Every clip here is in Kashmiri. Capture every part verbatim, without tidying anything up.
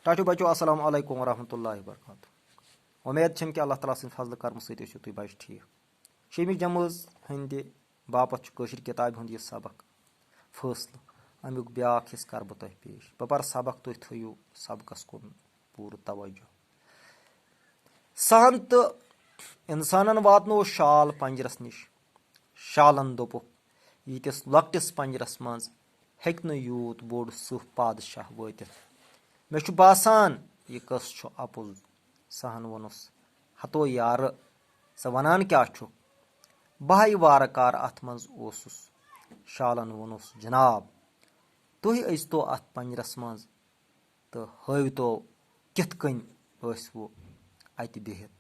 ٹاٹھیو بچو، السلام علیکم ورحمۃ اللہ وبرکاتہ۔ وۄمید چھم کہِ اللہ تعالیٰ سٕنٛدِ فضلہٕ کرمہٕ سۭتۍ ٲسِو تُہۍ بچہِ ٹھیٖک۔ شیٚمہِ جمٲژ ہٕنٛدِ باپتھ چھُ کٲشِر کِتابہِ ہُنٛد یہِ سبق فٲصلہٕ۔ اَمیُک بیٛاکھ حصہٕ کرٕ بہٕ تۄہہِ پیش۔ بہٕ پرٕ سبق، تُہۍ تھٲیِو سبقس کُن پوٗرٕ توجہ۔ سہن تہٕ انسانن واتنوو شال پنجرس نِش۔ شالن دوٚپُکھ، "ییٖتِس لۄکٹِس پنجرس منٛز ہیٚکہِ نہٕ یوٗت بوٚڑ سٕہہ پادشاہ وٲتِتھ۔ مےٚ چھُ باسان، یہِ قٕصہٕ چھُ اَپُز۔" سہن ووٚنُس، "ہتو یارٕ، ژٕ وَنان کیٛاہ چھُکھ؟ بہٕ ہاے وارٕ کارٕ اَتھ منٛز اوسُس۔" شالن ووٚنُس، "جناب، تُہۍ أژۍتو اَتھ پنجرس منٛز تہٕ ہٲوۍتو کِتھ کٔنۍ ٲسۍ وٕ اَتہِ بِہِتھ۔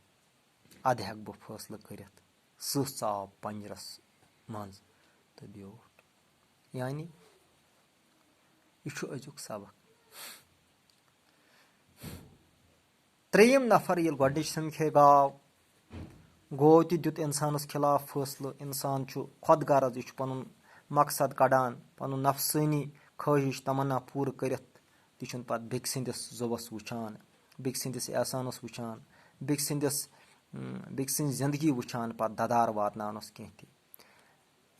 اَدٕ ہٮ۪کہٕ بہٕ فٲصلہٕ کٔرِتھ۔" سٕہہ ژاو پنجرس منٛز تہٕ بیوٗٹھ۔ یعنی، یہِ چھُ أزیُک سبق۔ ترٛیٚیِم نفر ییٚلہِ گۄڈٕنِچ سمکھے گاو، گوٚو تہِ دیُت اِنسانَس خلاف فٲصلہٕ۔ اِنسان چھُ خۄد غرض، یہِ چھُ پَنُن مقصد کَڑان، پَنُن نفسٲنی خٲہِش تمنا پوٗرٕ کٔرِتھ تہِ چھُنہٕ پَتہٕ بیٚکہِ سٕنٛدِس زُوَس وٕچھان، بیٚکہِ سٕنٛدِس احسانَس وٕچھان، بیٚکہِ سٕنٛدِس، اۭں، بیٚکہِ سٕنٛز زِندگی وٕچھان پَتہٕ دَدار واتناونَس کینٛہہ تہِ۔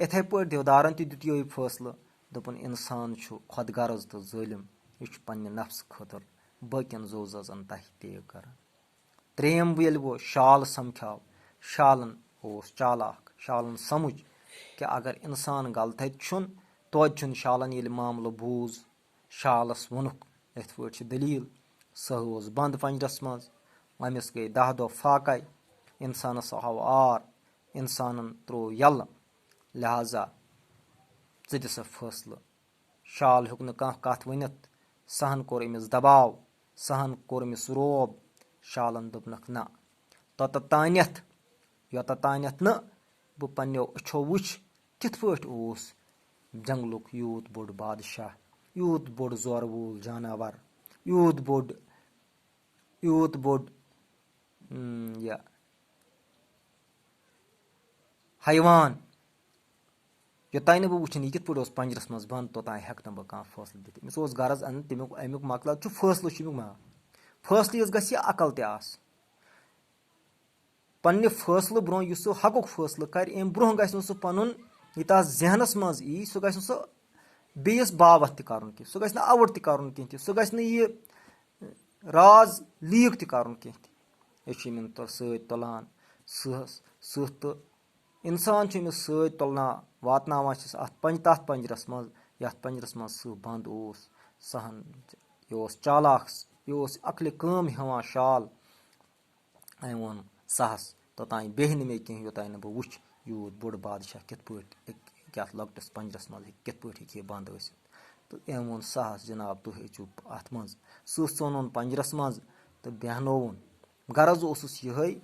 یِتھَے پٲٹھۍ دیودارَن تہِ دیُت یِہوٚے فٲصلہٕ، دوٚپُن، اِنسان چھُ خۄد غرض تہٕ ظٲلِم، یہِ چھُ پنٛنہِ نفسہٕ خٲطرٕ باقیَن زُو زٲژَن تَہہِ تیغ کران۔ ترٛیٚیِم ییٚلہِ وۄنۍ شال سمکھیو، شالن اوس چالاک، شالن سمجھ کہِ اگر انسان غلطی چھُن، توتہِ چھُن۔ شالن ییٚلہِ معاملہٕ بوٗز، شالس ووٚنُکھ، یِتھ پٲٹھۍ چھِ دٔلیٖل، سُہ اوس بنٛد پنجرس منٛز، أمِس گٔے دَہ دۄہ فاقے، انسانس آو آر، انسانن ترٛوو یلہٕ، لہذا ژٕ دِ سا فٲصلہٕ۔ شال ہیوٚک نہٕ کانٛہہ کتھ ؤنِتھ۔ سہن کوٚر أمِس دباو، سہن کوٚر أمِس روب۔ شالن دوٚپنکھ، "نہ، توٚتتھ تانٮ۪تھ، یوٚتتھ تانٮ۪تھ نہٕ بہٕ پننیو أچھو وٕچھ، کِتھ پٲٹھۍ اوس جنگلُک یوٗت بوٚڑ بادشاہ، یوٗت بوٚڑ زورٕ وول جاناوار، یوٗت بوٚڑ، یوٗت بوٚڑ، اۭں، یہِ حیوان، یوٚتام نہٕ بہٕ وٕچھن یہِ کِتھ پٲٹھۍ اوس پنجرس منٛز بنٛد، توٚتام ہٮ۪کہٕ نہٕ بہٕ کانٛہہ فٲصلہٕ دِتھ۔" أمِس اوس غرض، اَن تَمیُک، اَمیُک مطلب چھُ فٲصلہٕ چھُ اَمیُک ما-، فٲصلہٕ یُس گژھِ، یہِ عقل تہِ آسہٕ۔ پننہِ فٲصلہٕ برونٛہہ یُس سُہ حقُک فٲصلہٕ کرِ، اَمہِ برونٛہہ گژھِ نہٕ سُہ پنُن، یہِ تَس ذہنس منٛز یی، سُہ گژھِ نہٕ سُہ بیٚیِس باوَتھ تہِ کرُن کینٛہہ، سُہ گژھِ نہٕ اَوُر تہِ کرُن کینٛہہ تہِ، سُہ گژھِ نہٕ یہِ راز لیٖک تہِ کرُن کینٛہہ تہِ۔ أسۍ چھِ یِمن تُل-، سۭتۍ تُلان سٕہس، سٕہہ تہٕ اِنسان چھُ أمِس سۭتۍ تُلنا-، واتناوان چھِس اَتھ پنج-، تَتھ پنجرس منٛز، یَتھ پنجرس منٛز سٕہہ بنٛد اوس۔ سہن، یہِ اوس چالاک، یہِ اوس عقلہِ کٲم ہٮ۪وان شال۔ أمۍ ووٚن سہس، "توٚتام بیٚہہِ نہٕ مےٚ کینٛہہ، یوٚتام نہٕ بہٕ وٕچھِ، یوٗت بوٚڑ بادشاہ کِتھ پٲٹھۍ ہیٚکہِ یَتھ لۄکٹِس پنجرس منٛز ہیٚکہِ، کِتھ پٲٹھۍ ہیٚکہِ یہِ بنٛد ٲسِتھ؟" تہٕ أمۍ ووٚن سہس، "جناب، تُہۍ أژِو اَتھ منٛز۔" سٕہہ ژوٚنُن پنجرس منٛز تہٕ بیٚہنووُن۔ غرض اوسُس یِہوٚے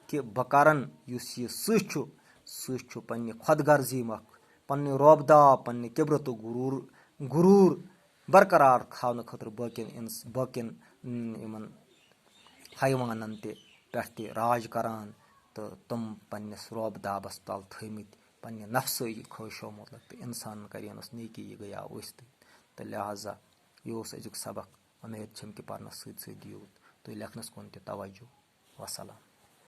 کہِ بہٕ کرن، یُس یہِ سٕہہ چھُ، سٕہہ چھُ پننہِ خۄد غرضی مۄکھ، پننہِ رۄب داب، پننہِ کِبرٕ تہٕ غروٗر، غروٗر برقرار تھاونہٕ خٲطرٕ باقین اِنس-، باقین، اۭں، یِمن حیوانن تہِ پٮ۪ٹھ تہِ راج کران تہٕ تِم پننِس رۄب دابس تل تھٲومٕتۍ، پننہِ نفسٲیی خٲہِشو مُتعلق، تہٕ اِنسانن کرینس نیکی، یہِ گٔیاو ٲسۍتٕے۔ تہٕ لہذا یہِ اوس أزیُک سبق۔ اُمید چھم کہِ پرنس سۭتۍ سۭتۍ دِیِو تُہۍ لیکھنس کُن تہِ توجہ۔ وسلام۔